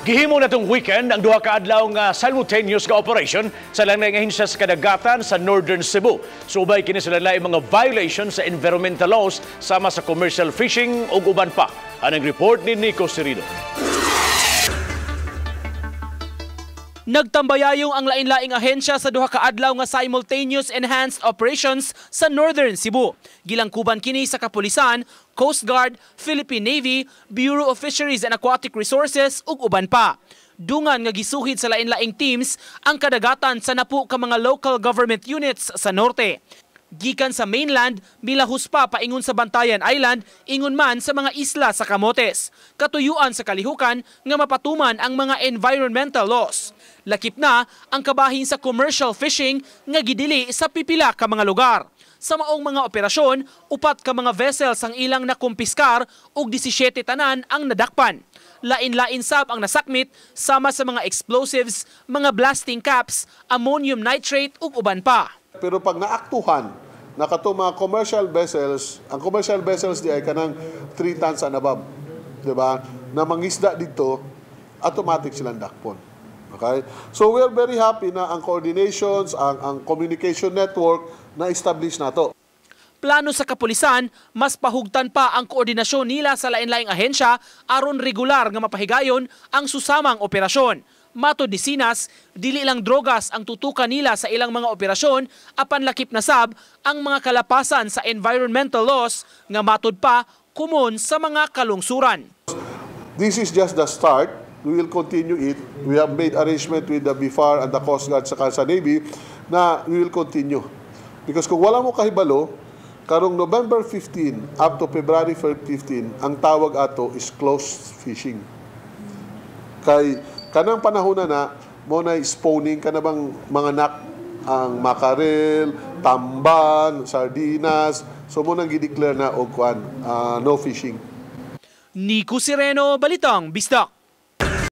Gihimo na tong weekend ang duha ka adlaw nga simultaneous nga operation sa lain ahensya sa kadagatan sa Northern Cebu. Subay kini sa lain mga violation sa environmental laws sama sa commercial fishing ug uban pa. Anang report ni Nico Serino. Nagtambayayong ang lain-laing ahensya sa duha ka adlaw nga simultaneous enhanced operations sa Northern Cebu. Gilangkuban kini sa kapulisan, Coast Guard, Philippine Navy, Bureau of Fisheries and Aquatic Resources ug uban pa. Dungan nga gisuhid sa lain-laing teams ang kadagatan sa napu ka mga local government units sa norte. Gikan sa mainland, milahus pa paingon sa Bantayan Island, ingon man sa mga isla sa Camotes. Katuyuan sa kalihukan nga mapatuman ang mga environmental laws. Lakip na ang kabahin sa commercial fishing nga gidili sa pipila ka mga lugar. Sa maong mga operasyon, upat ka mga vessels ang ilang nakumpiskar ug 17 tanan ang nadakpan. Lain-lain sab ang nasakmit sama sa mga explosives, mga blasting caps, ammonium nitrate ug uban pa. Pero pag naaktuhan na kato mga commercial vessels, ang commercial vessels di ay kanang 3 tons and above, di ba? Na mangisda dito, automatic silang dakpon. Okay? So we are very happy na ang coordinations, ang communication network na establish nato. Plano sa kapulisan, mas pahugtan pa ang koordinasyon nila sa lain-laing ahensya aron regular nga mapahigayon ang susamang operasyon. Matod ni Sinas, dili lang drogas ang tutukan nila sa ilang mga operasyon apan lakip na sab ang mga kalapasan sa environmental laws nga matod pa kumon sa mga kalungsuran. This is just the start. We will continue it. We have made arrangement with the BFAR and the Coast Guard sa Navy na we will continue. Because kung wala mo kahibalo, karong November 15 up to February 15, ang tawag ato is closed fishing. Kay kanang panahon na na, mo na spawning ka na bang mga nak ang makarel, tamban, sardinas. So mo nang gideclare na og kuan, no fishing. Nico Sireno, Balitang Bisdak.